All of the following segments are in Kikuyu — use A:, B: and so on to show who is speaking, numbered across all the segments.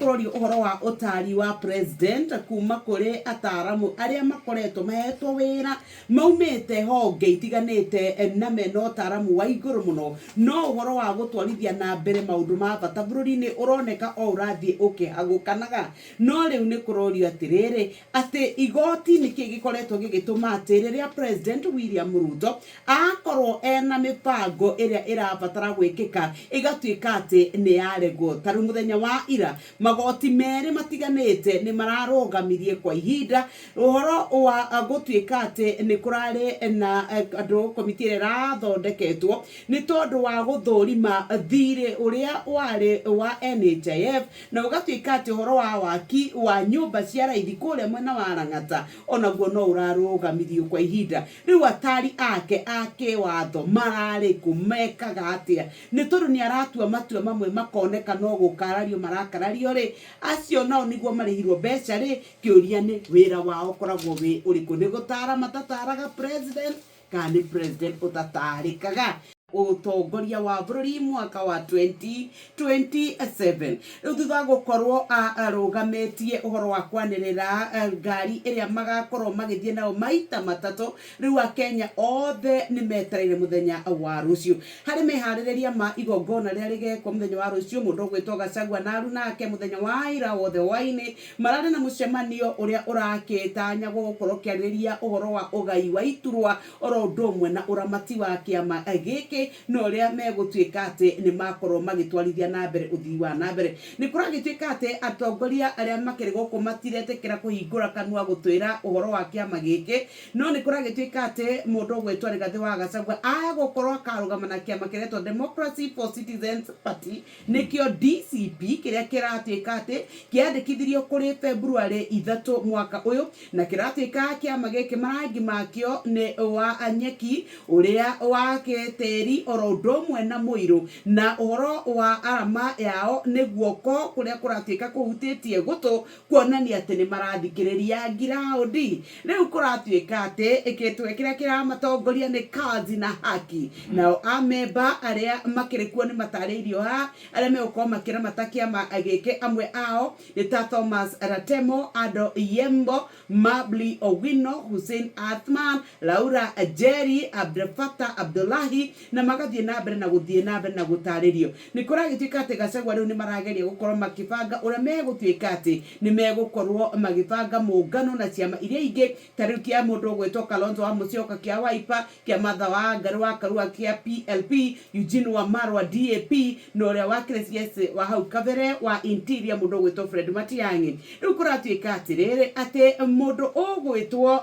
A: kũrorio ũhoro wa ũtari wa president kuma kũrĩ ataramu arĩa makoretwo mahetwo wĩra maumĩte honge itiganĩte na mena ũtaramu wa igũrũ mũno, no ũhoro wa gũtwarithia na mbere maũndũ ma bata bũrũri-inĩ ũroneka o ũrathiĩ ũkĩhagũkanaga. No rĩu nĩ kũrorio atĩrĩrĩ, atĩ igoti nĩkĩ gĩkoretwo gĩgĩtũma atĩ rĩrĩa President William Ruto akorwo ena mĩbango ĩrĩa ĩrabatara gwĩkĩka ĩgatuĩka atĩ nĩ yaregwo. Ta rĩu mũthenya wa ira magoti merĩ matiganĩte nĩ mararũgamirie kwa ihinda ũhoro wa gũtuĩka atĩ nĩ kũrarĩ na andũ komiti ĩrĩa ĩrathondeketwo nĩ tondũ wa gũthũrima thirĩ ũrĩa warĩ wa NHIF na ũgatuĩka atĩ ũhoro wa waki wa nyũmba cia raithi kũrĩa mwena wa Lang'ata onaguo no ũrarũgamirio kwa ihinda. Rĩu atari ake a kĩwatho mararĩ kũ? Mekaga atĩa? Nĩ tondũ nĩ aratua matua mamwe makoneka no gũkarario marakarario-rĩ, acio nao nĩguo marĩhirwo mbeca-rĩ, kĩũria nĩ wĩra wao ũkoragwo wĩ ũrĩkũ? Nĩ gũtara matataraga president kana nĩ president ũtatarĩkaga? Ũtongoria wa bũrũri mwaka wa 2027. Rĩu thutha wa gũkorwo arũgamĩtie ũhoro wa kwanĩrĩra ngari ĩrĩa magakorwo magĩthiĩ nayo maita matatũ, rĩu Akenya othe nĩ metereire mũthenya wa rũciũ. Harĩ meharĩrĩria ma igongona rĩrĩa rĩgekwo mũthenya wa rũciũ, mũndũ ũgwĩtwo Gachagua na aruna ake mũthenya wa ira wothe hwaĩ-inĩ mararĩ na mũcemanio ũrĩa ũrakĩtanyagwo gũkorwo ũkĩarĩrĩria ũhoro wa ũgai wa iturwa oro ũndũ ũmwe na ũramati wa kĩama gĩkĩ na ũrĩa megũtuĩka atĩ nĩ makorwo magĩtwarithia na mbere ũthii wa na mbere. Nĩ kũragĩtuĩka atĩ atongoria arĩa makĩrĩ gũkũ matiretĩkĩra kũhingũra kanua gũtwĩra ũhoro wa kĩama gĩkĩ, no nĩ kũragĩtuĩka atĩ mũndũ ũgwĩtwo Rigathĩ wa Gachagua agũkorwo akarũgama na kĩama kĩretwo Democracy for Citizens Party, nĩkĩo DCP, kĩrĩa kĩratuĩka atĩ kĩandĩkithirio kũrĩ Februarĩ 3 mwaka ũyũ, na kĩratuĩka kĩama gĩkĩ marangi makĩo nĩ wa nyeki, ũrĩa wa gĩtĩri oro ũndũ ũmwe na mũirũ, na ũhoro wa arama yao nĩ guoko kũrĩa kũratuĩka kũhutĩtie gũtũ kuonania atĩ nĩ marathikĩrĩria ngiraũndi. Rĩu kũratuĩka atĩ gĩtwe kĩrĩa kĩramatongoria nĩ Kazi na Haki. Nao amemba arĩa makĩrĩ kuo nĩ matarĩirio haha arĩa megũkorwo makĩramata kĩama gĩkĩ, amwe ao nĩ ta Thomas Ratemo, Ado Yembo, Mabli Owino, Hussein Athman, Laura Njeri, Abdelfatah Abdullahi, na magathiĩ na mbere na gũthiĩ na mbere na gũtarĩrio. Nĩ kũragĩtuĩka atĩ Gachagua rĩu nĩ marageria gũkorwo makĩbanga ũrĩa megũtuĩka atĩ nĩ megũkorwo magĩbanga mũngano na ciama iria ingĩ ta rĩu kĩa mũndũ ũgwĩtwo Kalonzo wa Musyoka kĩa Wiper, kĩa Martha Wangari wa Karua kĩa PLP, Eugene Wamalwa DAP, na ũrĩa wakĩrĩ CS wa hau kabere wa Interior mũndũ ũgwĩtwo Fred Matiang'i. Rĩu kũratuĩka atĩrĩrĩ atĩ mũndũ ũgwĩtwo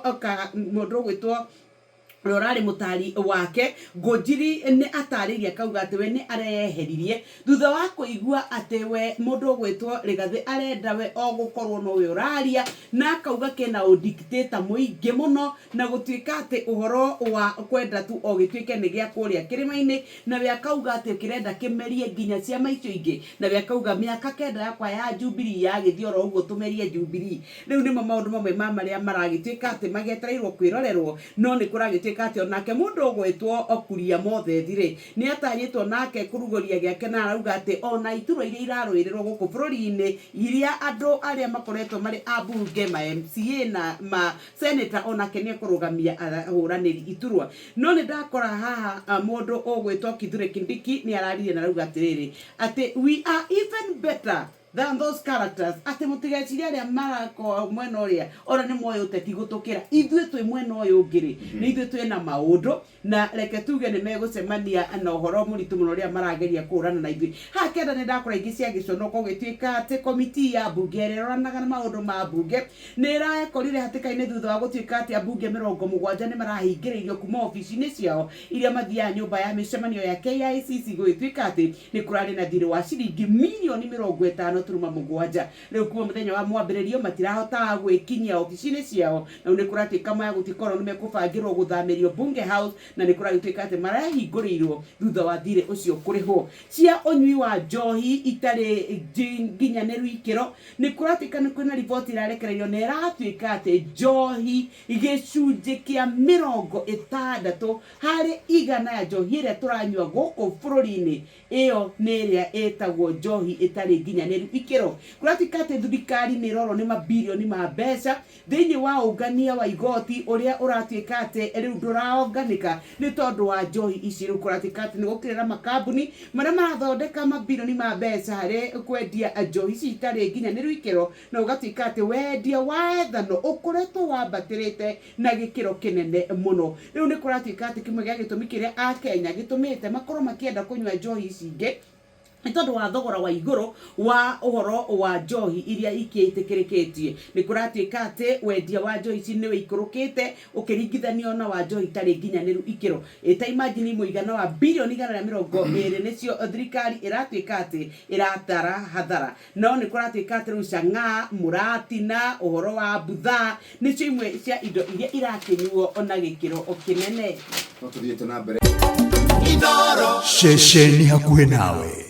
A: mũndũ ũgwĩtwo ũrĩa ũrarĩ mũtari wake Ngũnjiri nĩ atarĩirie akauga atĩ we nĩ areyeheririe thutha wa kũigua atĩ we mũndũ ũgwĩtwo Rigathĩ arenda we o gũkorwo nowe ũraria, na akauga kena ũdictator mũingĩ mũno na gũtuĩka atĩ ũhoro wa kwenda tu o gĩtuĩke nĩ gĩa kũrĩa kĩrĩma-inĩ, na we akauga atĩ kĩrenda kĩmerie nginya ciama icio ingĩ, na we akauga mĩaka kenda yakwa ya Jubilee yagĩthiĩ oro ũguo tũmerie Jubilee. Rĩu nĩmo maũndũ mamwe ma marĩa maragĩtuĩka atĩ magĩetereirwo kwĩrorerwo, no nĩ kũragĩtuĩka atĩ onake mũndũ ũgwĩtwo Kuria Mothethi-rĩ, nĩ atanyĩtwo nake kũrugũria gĩake na arauga atĩ ona iturwa iria irarũĩrĩrwo gũkũ bũrũri-inĩ, iria andũ arĩa makoretwo marĩ ambunge, ma MCA na ma Senator onake nĩ ekũrũgamia ahũranĩri iturwa. No nĩ ndakora haha mũndũ ũgwĩtwo Kithure Kindiki nĩ araririe na arauga atĩrĩrĩ, atĩ we are even better than those characters, atĩ mũtigecirie arĩa marakorwo mwena ũrĩa ona nĩ moĩ ũteti gũtũkĩra ithuĩ twĩ mwena ũyũ ũngĩ rĩ, nĩ ithuĩ twĩna maũndũ na reke tuge nĩ megũcemania na ũhoro mũritũ mũno rĩrĩa marageria kũhũrana na ithuĩ. Haha kĩanda nĩ ndakora ingĩ cia gĩconoko gũgĩtuĩka atĩ komiti ya mbunge ĩrĩa ĩroranaga na maũndũ ma mbunge nĩ ĩrakorire hatĩka-inĩ thutha wa gũtuĩka atĩ ambunge 70 nĩ marahingĩrĩirio kuma obici-inĩ ciao iria mathiaga nyũmba ya mĩcemanio ya KICC gũgĩtuĩka atĩ nĩ kũrarĩ na thirĩ wa ciringi mirioni 57. Rĩu kuma mũthenya wa mwambĩrĩrio matirahotaga gwĩkinyia obici-inĩ ciao, na rĩu nĩ kũratuĩka maya gũtikorwo nĩ mekũbangĩrwo gũthamĩrio Bunge House, na nĩ kũragĩtuĩka atĩ marahingũrĩirwo thutha wa thirĩ ũcio kũrĩhwo. Cia ũnyui wa njohi itarĩ nginyanĩru ikĩro, nĩ kũratuĩka nĩ kwĩna riboti ĩrarekereirio na ĩratuĩka atĩ njohi gĩcunjĩ kĩa 60% ya njohi ĩrĩa tũranyua gũkũ bũrũri-inĩ, ĩyo nĩ ĩrĩa ĩtagwo njohi ĩtarĩ nginyanĩru ikĩro. Kũratuĩka atĩ thirikari nĩ ĩrorwo nĩ mabirioni ma mbeca thĩinĩ wa ũngania wa igoti ũrĩa ũratuĩka atĩ rĩu ndũraonganĩka nĩ tondũ wa njohi ici. Rĩu kũratuĩka atĩ nĩ gũkĩrĩ na makambuni marĩa marathondeka mabirioni ma mbeca harĩ kwendia njohi ici itarĩ nginyanĩru ikĩro, na ũgatuĩka atĩ wendia wa ethanol ũkoretwo wambatĩrĩte na gĩkĩro kĩnene mũno. Rĩu nĩ kũratuĩka atĩ kĩmwe gĩa gĩtũmi kĩrĩa Akenya gĩtũmĩte makorwo makĩenda kũnyua njohi ici ingĩ nĩ tondũ wa thogora wa igũrũ wa ũhoro wa njohi iria ikĩtĩkĩrĩkĩtie. Nĩ kũratuĩka atĩ wendia wa njohi ici nĩ ũikũrũkĩte ũkĩringithanio na wa njohi itarĩ nginyanĩru ikĩro. Ĩ ta imagine mũigana wa birioni 120 nĩcio thirikari ĩratuĩka atĩ ĩratara hathara. No nĩ kũratuĩka atĩ rĩu chang'aa, mũratina, ũhoro wa mbutha, nĩcio imwe cia indo iria irakĩnyuo na gĩkĩro kĩnene.
B: No tũthiĩte na mbere.
C: Ceceni hakuhĩ nawe.